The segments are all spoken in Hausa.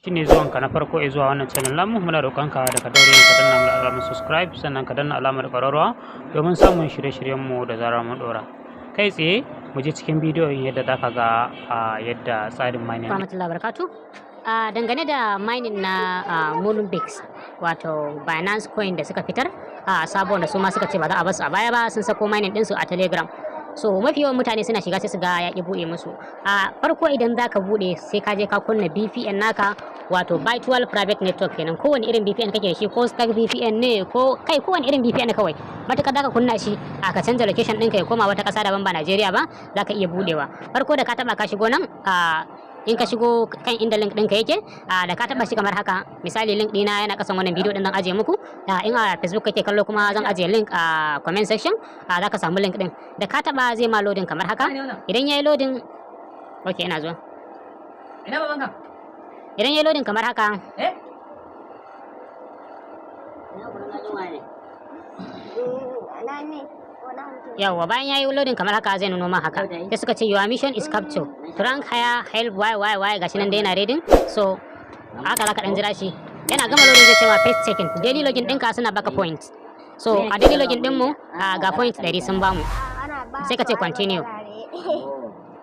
Shine zuwanka na farko zuwa wannan channel namu, muna roƙonka da ka daure ka danna mana alamar subscribe, sannan ka danna alamar ƙararrawa domin samun shirye-shiryenmu da zarar mun ɗora. Kai tsaye mu je cikin bidiyon yadda za ka ga yadda tsarin mining. Rahmatullahi barakatu. Dangane da mining na Moonbix, wato Binance Coin da suka fitar a sabon da su ma suka ce ba za a basu a baya ba, sun sako mining ɗinsu a Telegram. So mafi yawan mutane suna shiga sai su ga ya ƙi buɗe musu. A farko, idan za ka buɗe, sai ka je ka kunna VPN naka, wato virtual private network kenan. Kowane irin VPN kake da shi, ko Stark VPN ne, ko kai kowane irin VPN kawai, matuƙar zaka kunna shi a ka canza location ɗinka ya koma wata ƙasa daban ba Najeriya ba, zaka iya buɗewa. Farko, da ka taɓa ka shigo nan, a in ka shigo kan inda link ɗinka yake, da ka taɓa shi kamar haka, misali link ɗina yana ƙasan wannan bidiyo ɗin, zan ajiye muku. In a Facebook kake kallo kuma, zan ajiye link a comment section, za ka samu link ɗin. Da ka taɓa, zai ma loading kamar haka. Idan yayi loading, okay, ina zuwa. Ina babanka? Idan yayi loading kamar haka, Eh? Yawwa, bayan yayi loading kamar haka, zai nuno ma haka. Sai suka ce, "Your mission is capture to rank higher, help y y y." Gashi nan dai yana reading. So haka zaka dan jira shi. Yana gama loading, zai ce ma "First checking daily login ɗinka suna baka point." So a daily login ɗinmu ga point 100 sun bamu. Sai ka ce continue.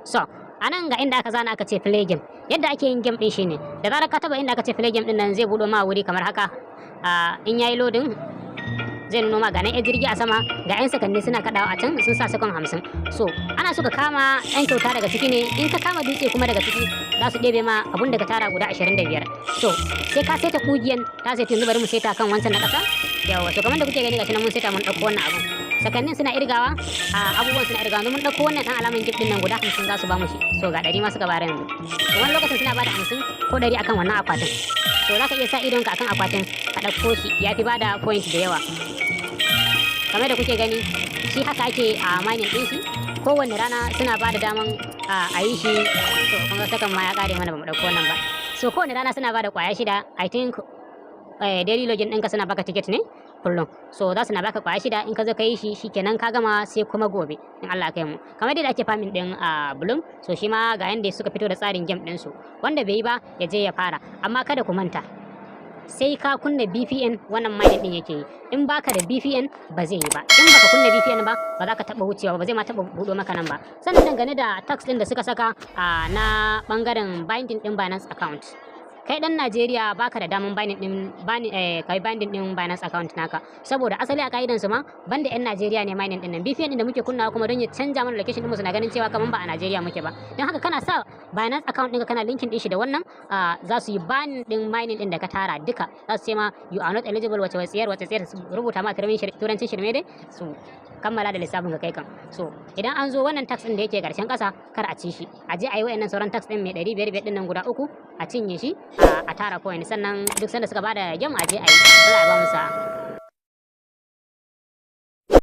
So anan ga inda aka zana aka ce play game. Yadda ake yin game din shine, da zarar ka taba inda aka ce play game din nan, zai buɗo ma wuri kamar haka. In yayi loading, zai nuno ma ga nan yan jirgi a sama, ga yan sakanni suna kadawa a can, sun sa second 50. So ana so ka kama yan kyauta daga ciki ne. In ka kama dutse kuma daga ciki, za su ɗebe ma abun da ka tara guda 25. So sai ka saita kugiyan ta saita. Yanzu bari mu saita kan wancan na ƙasa. Yawa, so kamar da kuke gani, gashi nan mun saita, mun ɗauko wannan abun, sakannin suna irgawa, a abubuwan suna irgawa. Yanzu mun ɗauko wannan ɗan alaman gift ɗin nan, guda 50 za su ba mu shi. So ga 100 ma suka bayar yanzu. To wani lokacin suna bada 50 ko 100 akan wannan akwatin. To za ka iya sa idonka akan akwatin ka ɗauko shi, ya fi bada point da yawa. Kamar da kuke gani, shi haka ake a mining ɗin shi. Kowanne rana suna ba da daman a yi shi. To kun ga sakan ma ya ƙare mana, bamu ɗauko wannan ba. So kowanne rana suna ba da ƙwaya shida. I think daily login ɗinka suna baka ticket ne kullum. So za su na baka ƙwaya shida. In ka zo ka yi shi, shikenan, ka gama, sai kuma gobe in Allah ya kai mu. Kamar yadda ake farming ɗin a Blum, so shi ma ga yanda suka fito da tsarin game ɗin su. Wanda bai yi ba, ya je ya fara. Amma kada ku manta, sai ka kunna VPN wannan mining din yake yi. In baka da VPN, ba zai yi ba. In baka kunna VPN ba, ba za ka taba wucewa ba, zai ma taba budo maka nan ba. Sannan dangane da tax din da suka saka na bangaren binding din Binance account, kai dan Najeriya baka da daman binding din kai binding din Binance account naka, saboda asali a ka'idan su ma banda yan Najeriya ne mining din nan. VPN din da muke kunnawa kuma don ya canja mana location din mu, suna ganin cewa kaman ba a Najeriya muke ba. Don haka kana sa Binance account ɗinka, kana linking din shi da wannan, za su yi ban din mining din da ka tara duka. Za su ce ma "You are not eligible", wace watsiyar wace tsiyar, su rubuta ma turancin shirme dai, su kammala da lissafin ka kai kan. So idan an zo wannan task din da yake karshen kasa, kar a ci shi. A je a yi wayannan sauran task din mai 500 500 din nan guda uku, a cinye shi, a tara point. Sannan duk sanda suka bada game, a je a yi. Allah ya ba mu sa'a.